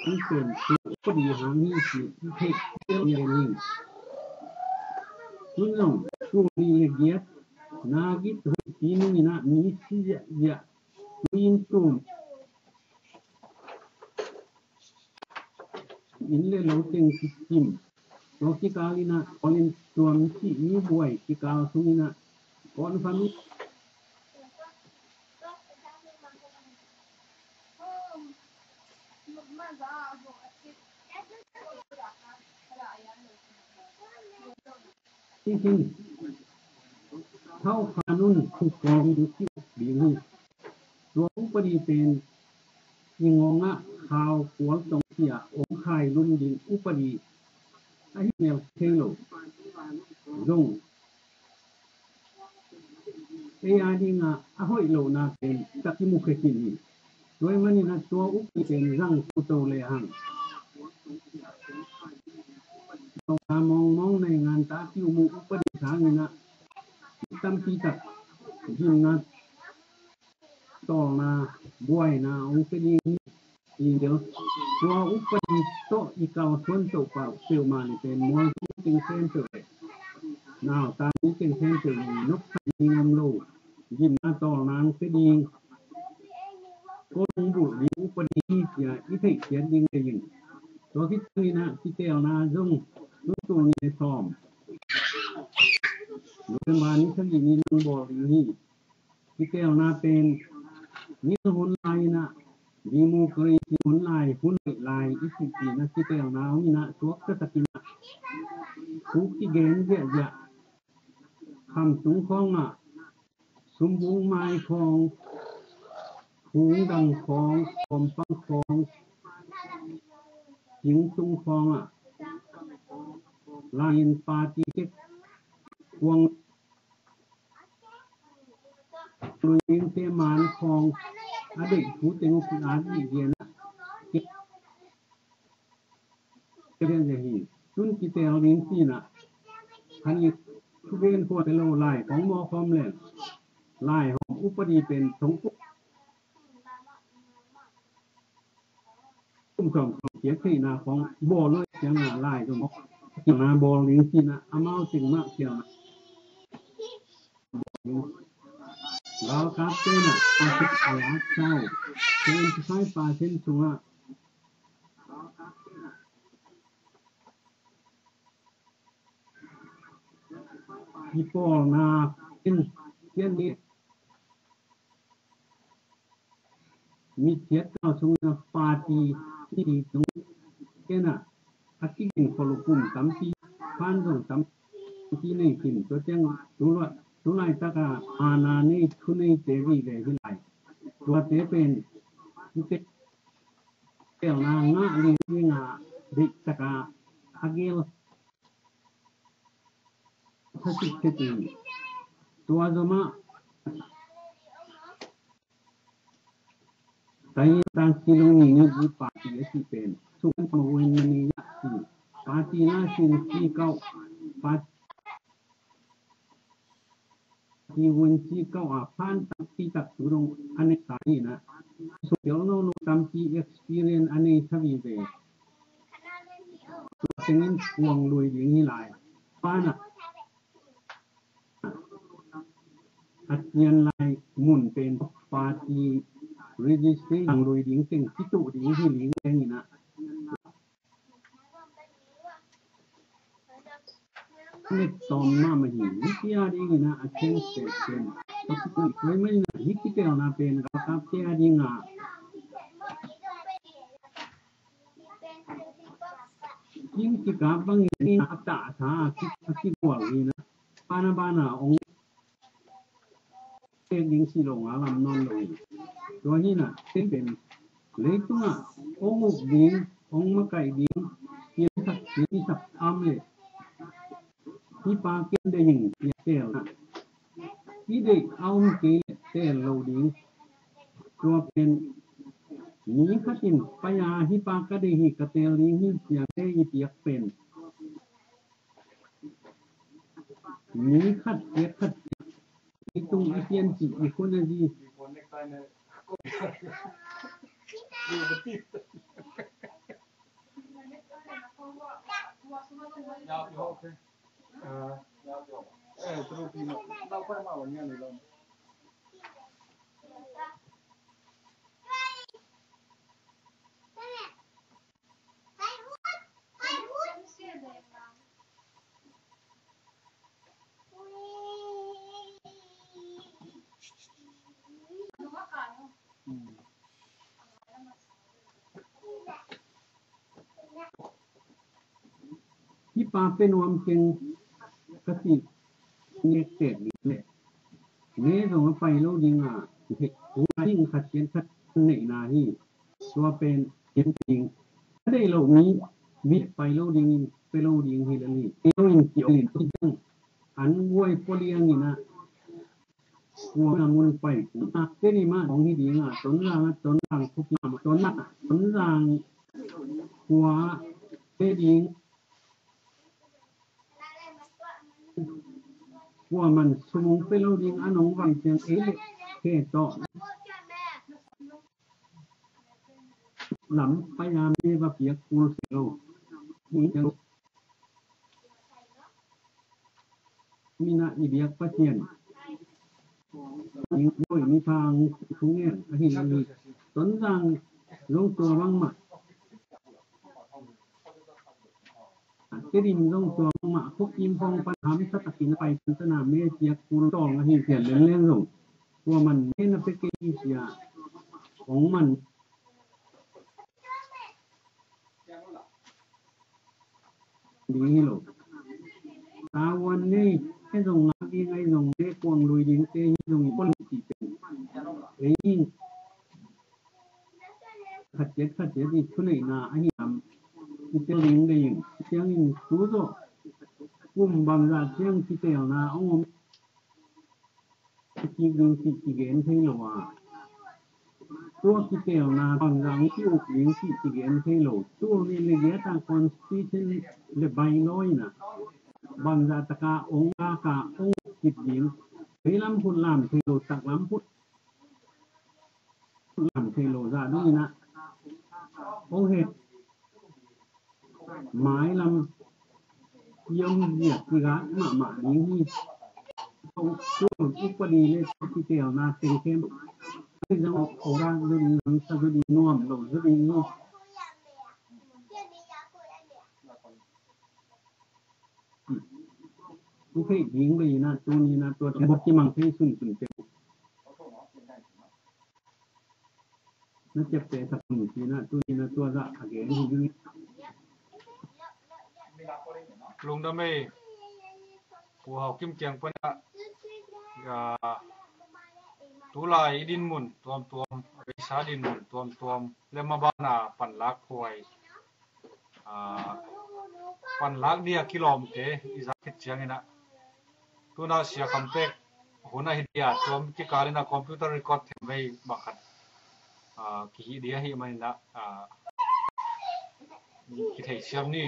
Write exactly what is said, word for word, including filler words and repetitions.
An pen tua upadi hang hi ci i theih tel yen hi. Tun zong kum nih le giat na git huihpi nung in ah mi si ziahziah, mi in tum, inn le lo teng kikim. Tua kikal in ah Korin tuam cih mi buai kikal sung in ah Korin family Hi hi. Thau khan un, thu kawm ding, kiuk ding hi. Tua upadi pen i ngawng ah khau kual tong sia ong khai lum ding upadi ahi mel thei lo. Zong ei a ding ah a hoih lohna pen tak i mu khe khin hi. Tua ahih manin ah tua upadi pen zang toto le hang, tua mawngmawng naingan ta kiu mu upadi sangin ah tampi tak gimna tawlna buaina ong pe ding hi. Tua upadi tawh i kalsuan toh pah peuhmah le pen mualsung teng khempeuh le nautang mi teng khempeuh in nopsak ding om lo, gimna tawlna ong pe ding, kong bulh ding upadi hi ci-a i theih ciat ding hi. Tua khit ciangin ah kiteelna zong tun tul nih le sawm November ni sagih ni in ong bawl ding hi. Kiteelna pen ni hun lai in ah democracy hun lai, hun hoih lai i cih cihna kiteelna om in ah suakta takin ah thu kigen ziahziah, khamtung khawng ah, sumbung mai khawng, phungdang khawng, kawmpang khawng, thingtung khawng ah, lai-in party kek kuang lui dingte man khawng a deih thu teng uh ki-at dih gen ah, kek gen ze hi. Tun kiteel ding ci-in ah khan i thugen khua te lo lai kong mawk khawm leng lai hawm upadi pen thong kum sawm sawm kiat theihna khawng bawl uh ciangin ah lai zong mawk kiangna bawl ding ci-in ah amau teng mah kiangah galkapte in ah a lak sau seventy five percent sungah i pawlna in cian ni mithiat kau sungin a party i tung kena a kigin khol uh kum tampi, phan zong tampi nei khin. Tua ciang tulai, tulaitak a aana nei, thu neite vive hi lai. Tuate pen i teelna ngah lingling a deihtak a a gel thasik thei. Tua zomah tai tang kilung ni ni i party a cih pen sukan ma win mani a cih party na sin ci kau, party win ci kau a phan tampi tak tu dong a nei sa hi na. Suk tel no no tampi experience a nei sa vive. Tua tengin kuang lui ding hi lai. Pana a cian lai mun pen party registration lui ding teng kituh ding hi ling teng ina. Net tawm mahmah hi, hi tia ding ina a chen set pen. Tua kituh tuai mai na hi kitelna pen galkap tia ding a. Kin kikap bangin a tahsa a ki, a kigual hi na. Bana bana ong pek ding si lo nga lam nawn lo hi. Tua hi na, ken pen leitungah ong uk ding, ong makaih ding, piansak, piansak am le. Hi pa ken deih ing, tia teel na. I deih a om kei le teel lo ding. Tua pen mi khat in pai a hi pa ka deih hi, ka teel ding hi, tia te i piak pen. Mi khat piak khat piak. I tung i pian cih i khun a zi. Tua Hih pa pe nuam keng ka cih ngektek ding leh, me zong a pai lo ding a, heh, hu ding khat ciat khat neihna hi. Tua pen kien ding, ka deih loh mi, mi pai lo ding in, pe lo ding hi lel hi. Pe lo in kiol in, an guai pua liang in a, kua na mun pai, a, te ni mah hong hi ding a, Tonzang a, Tonzang thupi mah, Tonzang, Tonzang kua te ding, kua man sum hong pe lo ding a, nong vai ciang ei leh khe tawh lam pai a, me va piak kul se lo. Min a i biak Pasian, ning boi mi phang thu ngen ahi lo hi. Tonzang zong tua bangmah, Tedim zong tua bangmah, khuakim khawng pan hamsa takin a pai pan tana me piak kul tawng ahi phial lengleng zong, tua man me na pe kei hi sia, hong man ding hi lo. Tavuan nei, e zong ngak ding, ai zong ne kuang lui ding te hi zong i pon ti pen, ei in khat ciat khat ciat i thuneihna ahi lam i tel ding dei in, ciangin tu zawh kum bangzah ciang kitelna hong om kik ding cih kigen thei lo a, tua kitelna bangzah hong ki-uk ding cih kigen thei lo. Tul nih le giat a constitution le bylaw in a, bangzah taka hong lak a hong uk kik ding, veilam phut lam thei lo, taklam phut lam thei lo zah dong in a, hong het mailam i om zia kigak mahmah ding hi. Tua upadi le kitelna teng kem, zong ora zu ding, sa zu ding, nuam lo zu ding hi. I theih ding bei in a, tuni in a, tua teng bawk kimang thei sunsun te. Na ciapteh sak un ci-in ah, tuni-in ah tua zah a gen hi ding. Lungdam ei, Pu Hau Kim kiang pan ah, ah, tulai i dinmun tuamtuam, a beisa dinmun tuamtuam, le maban a panlak huai, ah, panlak dia kilawmte i zak khit ciangin ah, tuna Sia Kham Pek hun ahi dia, tuam kikal in ah computer record themmei bang khat, ah, kihih dia ahih manin ah, ah, kitheisiam ni.